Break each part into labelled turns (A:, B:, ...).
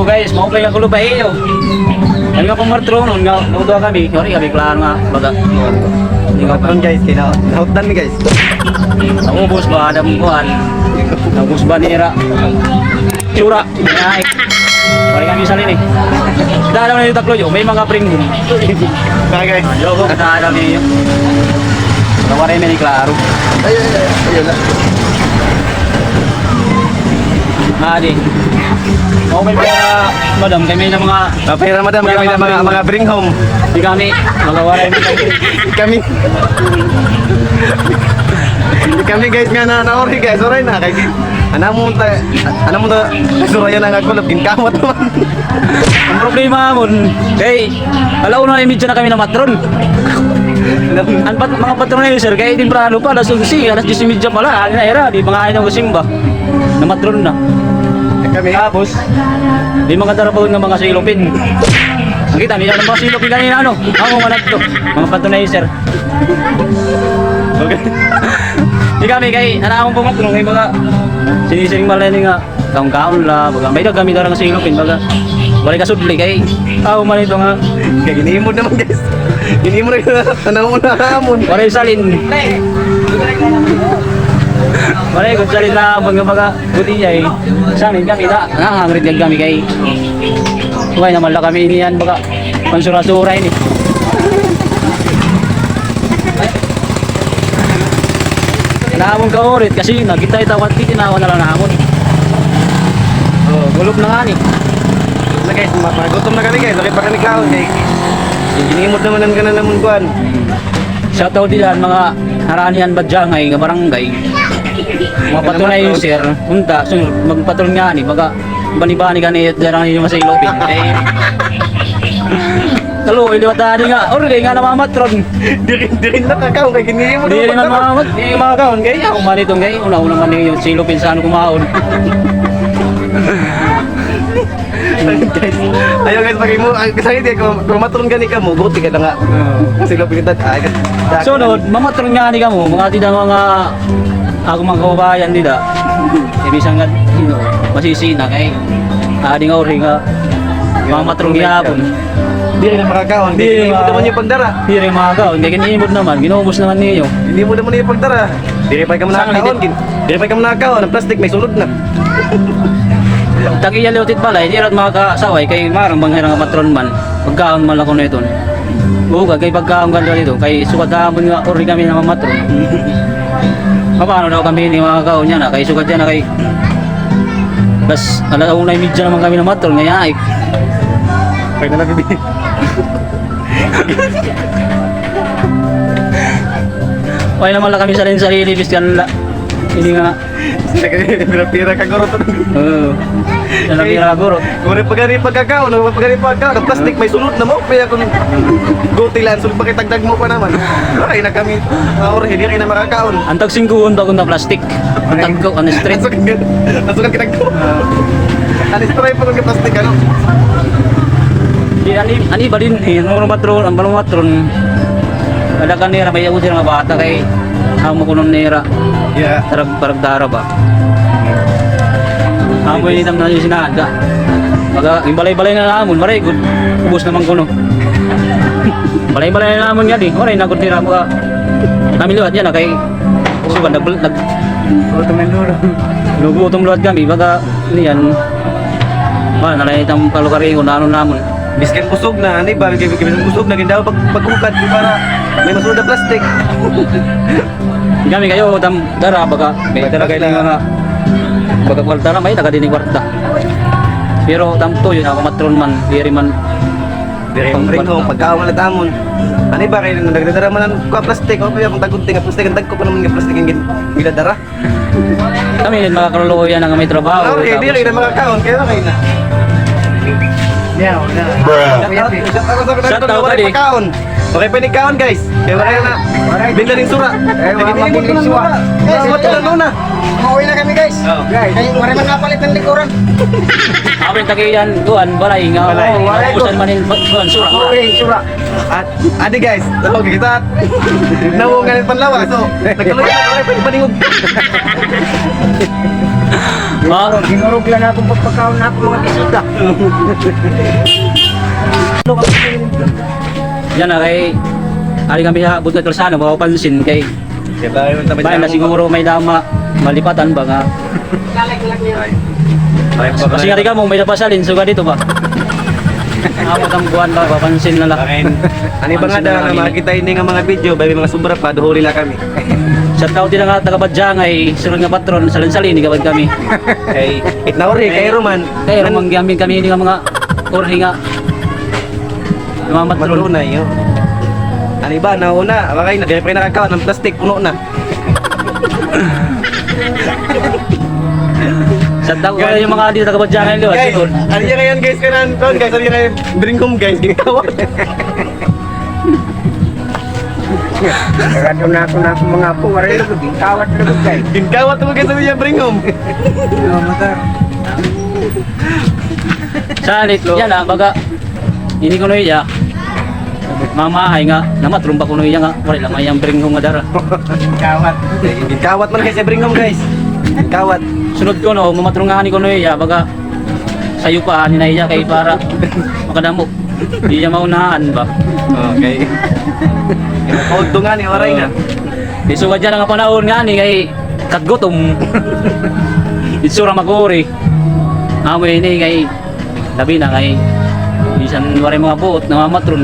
A: So guys, mau play ang kulo pa iyo. Ano nga pang martro nun, nga naudo kami, sorry kami klaro nga baga. Hindi nga
B: Karon guys, kay na nautdan mi, guys.
A: Naubos ba adam kuan? Naubos ba nira? Tsura, ay. Wala kami salin eh. Dahil na yung taklo yun, may mga bring home.
B: Bye, guys.
A: Yo ko kada niyo. Tawarin mi ni klaro.
B: Ay ay ay, ayun na.
A: Adi. Okay pera, madam, kami na mga
B: Pera, madam, kami na mga bring home.
A: Di kami, mga waray mi.
B: Kami. Hindi kami, guys, nga na naori, guys, oray na kay ana mo ta suraya na nga kulop ginkamot naman.
A: Ang problema mon, kay alauna na imidya na kami na matron. Ang mga patron na yun, sir, kay temprano pa, alas 11, alas 10:30 pala, ani na era, di mga ayaw ng simba. Na matron na.
B: Kami.
A: Tapos, di mga darapaw nga mga silupin. Nakita nila ng mga silupin kanina ano? Ako mga nagto. Mga patronizer. Okay. Di kami kay ana akong pumatron kay mga sinisiring malay ni nga kaon-kaon la baga may kami darang silupin baga. Wala ka sudli kay aw man ito nga
B: Kay ginimod naman, guys. Ginimod na ana mo na amon.
A: Wala yung salin. Wala yung salin na mga baga buti niya eh. Salin kami na nangangrit yan kami kay okay naman lang kami iniyan baga pansura-sura ini. Naamon ka ulit kasi nagita ita wat tinawa na lang naamon. Oh, gulop na nga ni.
B: Na guys, magutom na kami, guys. Okay pa kami kaon kay ginimod naman ang kanan namon kuan.
A: Shout out diyan mga haranian Badjangay nga barangay. Mga patunay yun, sir. Unta, sunod magpatron nga ni baga bani-bani gani at darang ninyo masilopin. Eh. Kalo, iliwat na nga. Or kay nga namamatron.
B: Diri diri na kakaon kay ginimod.
A: Di rin man mamamat, di mga kaon kay ako man itong kay una-una man ninyo silopin sa ano kumaon.
B: Guys. Ayo guys, pag mo ang kasakit kay kung matron gani ka mo, guti ka na nga. Sila pinitan ay.
A: Sunod, mamatron nga ni kamo, mga tida mga ako mga kababayan dida. Ibisan nga, masisina kay adi nga ori nga mga matron gihapon.
B: Diri na makakaon.
A: Di
B: Di
A: rin
B: mo naman yung pagdara.
A: Di rin mga kaon, kay giniimod naman, ginuubos naman ninyo.
B: Hindi mo naman yung pagdara. Diri pa ka man
A: Saan
B: nakakaon. Diri pa ka man nakakaon. Ang plastic may sulod na.
A: Tagiya leutit balay, di rat makakasaway kay marang banghirang nga matron man. Pagkaon man lang ko na ito. Oo, kay pagkaon kan dito, kay sukat hamon nga ori kami na matron. Paano daw kami ni mga kaon niya na, kay sukat yan na kay bas, alas una media naman kami na matron, ngayon ay
B: Pag na bibi.
A: okay naman lang kami sa sarili, biskan la. Hindi nga,
B: Sila kay pira-pira ka guro to.
A: oo. Yan ang pira guro.
B: Kung rin pagani pagkakaon, kung pagani pagkakaon, ang plastic may sulod na mo. Kaya kung guti lang, sulod pa kay tagdag mo pa naman. Ay na kami. Or hindi rin na makakaon.
A: Ang tagsingkuhon ba kung na plastic? Ang tagko, ang street.
B: Nasukan kitag ko. Alis try pa kung plastic ano.
A: Di ani ani ba din eh, ang mga matron, ang mga matron. Wala ka nira, may ako nga bata kay amo ko nung nira.
B: Yeah.
A: Tarag parag dara ba. Amo ini tam na yung sinada. Baga, yung balay-balay na namon, maray good. Ubos naman ko no. Balay-balay na namon nga di. Oray nagod nira mo ka. Kami luwat yan na kay sugan nag nag Nugutom luwat kami baga niyan. Ba nalay tam kalukaringon na ano namon.
B: Biskan busog na, ani ba? Biskan busog na, gindaw pag pagkukad para may masulod na plastic.
A: Kami kayo tam dara baga may dara kayo nga baga kwarta na may taga din kwarta. Pero tam to yun ako matron man diri man.
B: Dire rin ko pagkaon na tamon. Ani ba kay nagdadara man ang kuha plastic o kaya kung tagunting ang plastic ang dagko pa naman nga plastic ang ginadara.
A: Kami din mga kaluluyan nga may trabaho.
B: Okay, di rin na makakaon kaya okay na.
C: Yeah, wala.
B: Shout out
A: Shout out,
B: sa
A: Ali.
B: pagkaon. Okay pa ni kaon, guys. Kaya wala na. Binda rin sura.
C: Eh, wala mabiling suwa.
B: Guys, wala na nuna.
D: Mauwi na kami, guys.
B: Oh.
C: Guys.
D: Kay wala man napalit ng likuran.
A: Amin tagiyan kuan balay nga.
B: Balay.
A: Oh, usan man in kuan sura.
C: Okay, sura.
B: At adi guys, okay kita. Nawong ganin panlawa. So, nagtuloy na okay pa ni paningog.
A: Ha?
C: Ginurog lang akong pagpagkaon na ako mga bisita.
A: Yan na kay ari kami sa butod kalsada mapapansin kay bay na siguro may dama malipatan ba nga. Kasi nga ka mo may napasalin suga dito ba. Amo ang buwan ba papansin na lang.
B: Ani ba nga
A: Pansin na
B: da
A: lang
B: nga
A: kami.
B: makita ini nga mga video bay may mga sobra pa duhuli la kami.
A: Shout out din nga taga Badjang ay sunod nga patron salin-salin ni kabad kami.
B: Kay itnauri kay Roman.
A: Kay ramang gamin kami ni nga mga orhi nga mga matron.
B: Matrona yo. Ani ba nauna, bakay na dili pa nakakaon ng plastic puno na.
A: Shout out kayo yung mga dito taga Badjang ay liwa
B: Guys,
A: siguro.
B: ano yan ngayon guys kanan kon guys, ano yan ngayon bring home guys gikawat.
C: Sarado na ako mga apo. Waray lugod. Gintawat lugod guys.
B: Ginkawat mo guys ano yan bring home.
A: Salit yan ah baga ini ko iya. Mamahay nga namatron ba kuno iya nga wala lang ay ang bring home nga dara.
C: Gintawat.
B: Ginkawat man guys bring home guys. Ginkawat.
A: Sunod ko no mamatrungahan ni kuno iya baga sayo pa ani na iya kay para makadamo. Di niya maunahan ba.
B: Okay. Hold nga ni oray na.
A: Di suwad dyan ang panahon nga ni kay katgutom. Itsura maguri. Amoy ni kay labi na kay bisan waray mga buot namamatron.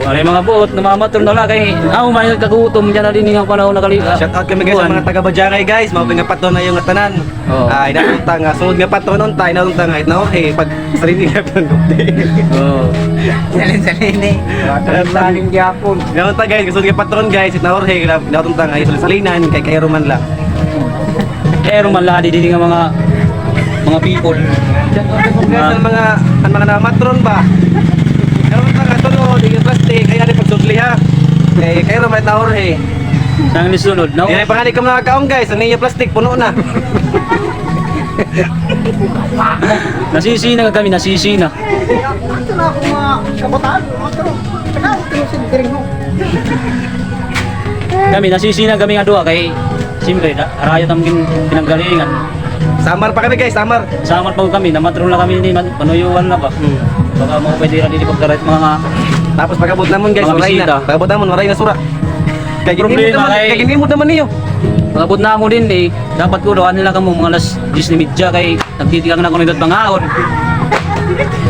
A: Waray mga buot namamatron na lang kay amo man kagutom dyan na din ang panahon na kali.
B: Shout out kami guys sa mga taga Bajangay guys, mao nga pato na yung tanan.
A: Oo.
B: Ay naunta nga sunod nga pato nun tayo naunta nga na okay pag sarili nga pa
A: Oo.
C: Salin-salin eh. Salin gyapon.
B: Naunta guys, kasunod nga patron guys, na okay naunta nga salinan kay kay Roman lang.
A: Pero man lahat din nga mga people.
B: Shout out po guys ang mga namatron ba. Naunta nga tunod yung plastic ay ani pagsudli ha. Kay kay Roman na okay.
A: Sang nisunod no.
B: Dili pa nga ni ka mga kaong guys, ang niya plastic puno na.
A: Nasisina kami, nasisina.
D: Ito na ako mga kabataan, mga taro. Takaw, tinusin diring mo.
A: Kami nasisina kami nga duha kay siyempre arayot ang pinanggalingan.
B: Samar pa kami guys, samar.
A: Samar pa kami, namatron lang kami ni panuyuan na ba. Baka mo pwede ra dili pagkarat mga
B: Tapos pagabot namon guys,
A: Mga
B: waray
A: bisita.
B: na. Pagabot namon waray na sura. Kay ginimod
A: Problema
B: naman,
A: kay-
B: kay ginimod naman niyo.
A: Pagabot na mo din eh. Dapat ko daw nila kamo mga alas 10:30 kay nagtitikang na ko nindot pangaon.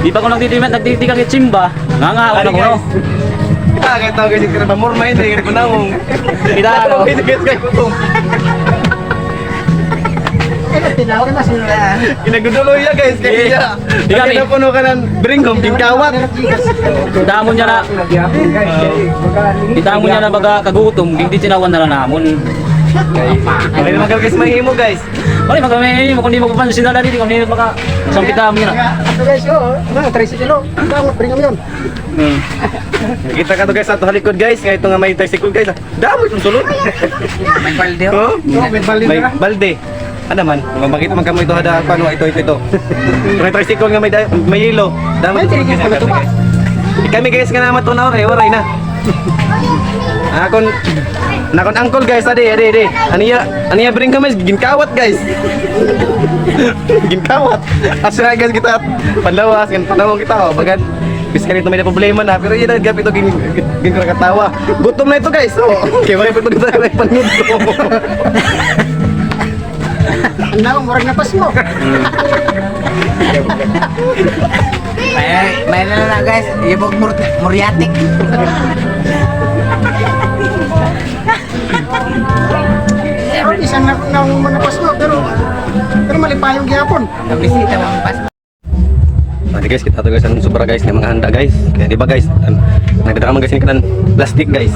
A: Di pa ko nagtitikang nagtitikang itsimba. Ngangaon
B: Ano
A: ako no.
B: guys? Kita kay tawag guys, kaya pamurma hindi kay kunawong.
A: Kita ano.
B: Guys, kay gutom.
D: Eh, tinawag na sila.
B: Ginagudulo ya guys, kay iya.
A: Di kami.
B: Nakita puno ka ng bring home ginkawat.
A: Kita mo niya na
C: Nagyapon guys.
A: kita mo niya na baga kagutom, hindi tinawan na lang namon.
B: Okay naman guys, mahimo guys.
A: Wala magkamay mo kundi mapapansin na dili kundi maka sampita mo niya na.
D: Ato guys, oh, ano, tricycle, oh. Ang bring yun.
B: Kita ka to guys sa ato halikod guys, nga ito nga may tricycle guys. Damo itong sulod.
C: May balde.
B: Oh,
D: Oh, may balde
B: may
D: na.
B: balde. Ano man, makita man kamo ito hada paano ito ito ito. May tricycle nga may may yelo. Damo
D: May
B: itong
D: tricycle
B: sulod,
D: ito ba?
B: guys. Eh, kami guys nga naman tunaw re, waray na. Akon nakon angkol guys, ade ade ade. Aniya aniya bring kami ginkawat guys. Ginkawat. Asa guys kita panlawas kan panawong kita oh, bagan biskan ito may problema na pero yun gap ito gin gin katawa. Gutom na ito guys. Oh, okay, wala pa ito dito ay panood ko.
D: Ang nawang murag na pas mo.
C: May na lang guys. Ibog muriatic.
D: Pero isang na nawang mo na pas mo, pero pero malipayong gyapon.
C: Ang bisita mga pas.
B: Ate guys, kita to guys ang sobra guys ng mga handa guys. Kaya di ba guys, nagdadala man guys ni kanan plastic guys.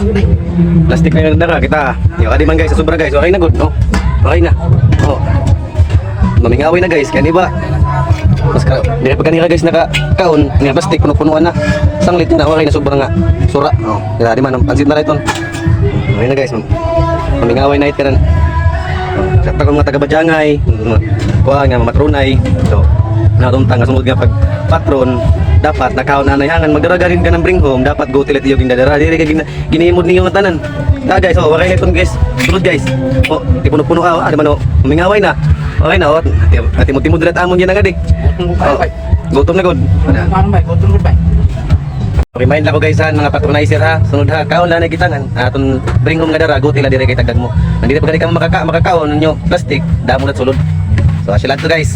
B: Plastic na yung nagdadala kita. Yo, adi man guys sa sobra guys. Okay na good, no? Okay na. Oh. Mamingaway na guys, kaya di ba? Mas ka, di pa kanila, guys, naka kaon nga plastic puno-punuan na. Sanglit na wala na sobra nga sura. Oh, grabe man ang pansit na ra iton. Ayun na, guys, mamingaway night karon. Sa pag mga taga Bajangay, kuha nga matrunay. So, natuntang nga sumod nga pag patron dapat nakaon na hangan magdara rin ka ng bring home, dapat go till iyo gindadara diri kay ginihimod niyo ang tanan ta, guys. Oh, wakay na guys, sulod, guys. Oh, di puno-puno ka, ah, di man oh, humingaway na, okay na. Oh, ati mo timod rat amon yan agad eh. Oh, gutom na gud.
C: Ano ba? Gutom ko ba?
B: Remind lang ko, guys, ha, mga patronizer ha, sunod ha, kaon lang na gitangan, aton bring home nga dara, go tila dire kay tagdag mo. Nandito pa gani ka makakaon ninyo, plastic, damo na sulod. So, sila to, guys.